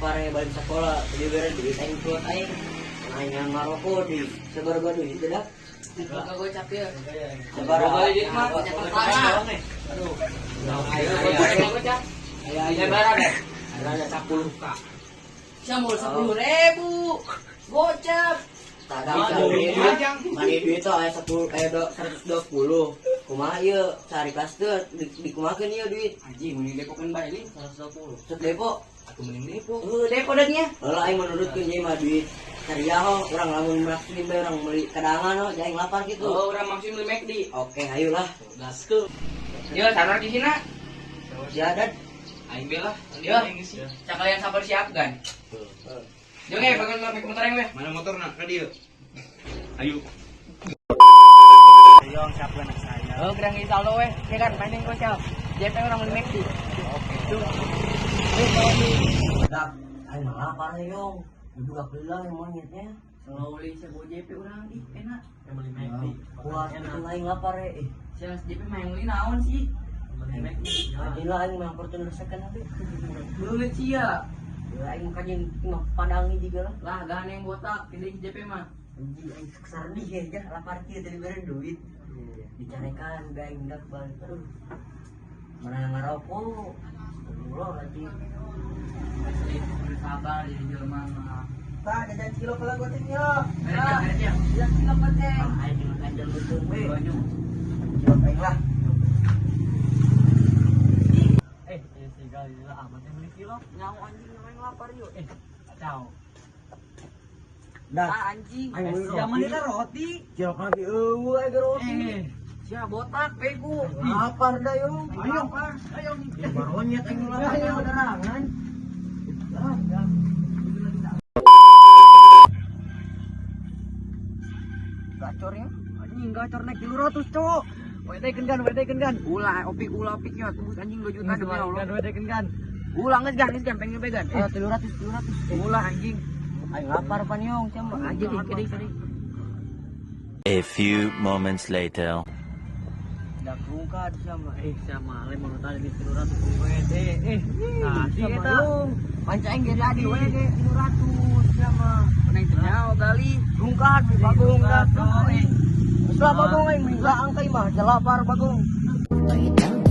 Lapar ya balik sekolah, tadi bere duit aing kuat aing. Aing ngarokok di sabaraha duit teh dah. Buka gocap ya. Sabaraha duit mah, Aduh. Ayo gocap. Ayo ayo. Sabaraha deh. Ada 10K. Siapa 10.000. Gocap. Tadi mani duit tuh aya 10 aya 120. Kumaha ieu cari kelas teu dikumahakeun ieu duit. Anjing mending depokan bae li 120. Sok depo. Aku mending depo. Heuh depo dagnya. Heula aing menurutkeun ieu mah duit cariaho urang lamun maksim bae urang meuli kadangan ho aing lapar kitu. Oh, urang maksim beli McD. Oke, ayolah. Gaskeun. Yo, sanar di sini. Si Adad. Aing be lah. Yo, cakalian sabar siap gan. Yo ge, bagus naik motor yang we. Mana motor nak ka dieu? Ayo. Yong siapa anak saya? Oh, gerang saldo we. Ya kan, mainin gocap. JP urang beli McD. Oke. Dak, aing mah lapar yong. Juga geula yang monyetnya. Selalu sebuah JP urang ih enak. Yang beli McD. Kuat itu aing lapar eh. Siapa JP mah yang beli naon sih? Beli McD. Anjing lah aing mah Fortuner second tapi. Beuleut sia. Ya aing mah kajing mah padangi juga lah. Lah, gane yang botak pilih JP mah. Anjing aing sardih ya jah lapar kieu tadi bere duit. Dicarekan bae aing ndak balik aduh. Mana ngarokok. Astagfirullah anjing. Asli sabar jadi jelema mah. Pak, jajan cilok lah goceng yo. Beres ya. Jajan cilok goceng. Ah, aing anjing betul we. Cilok aing lah. Eh, si gal gila amat yang beli cilok. Nyawa anjing yang lapar yuk. Eh, kacau. Dah. Ah anjing. Aing beli Siapa roti. mana roti? Cilok lagi eueuh aing roti. Eh, Sia botak bego. Lapar dah yong. ayo, ayo. Monyet aing lapar Ayo. darangan. Gacor ya. Anjing gacor naik 300, cok. WT kan, WT kan. Ulah opik ulah opik ya tembus anjing 2 juta demi Allah. WT kan. Ulah geus gan geus gan pengen pegan. Eh, 300 300. Ulah anjing. Aing lapar pan yong siapa? Anjing dikit dikit. A few moments later. Dak rungkad sama. Eh, sama le mau tadi di 300 WT. Eh, tadi Sama eta. yong. Panca aing ge jadi we ge 300 sama. Neng nyawa gali. Rungkad we bagong dak. Eh, Geus lah bagong aing mending laang ka imah, lapar bagong. Why you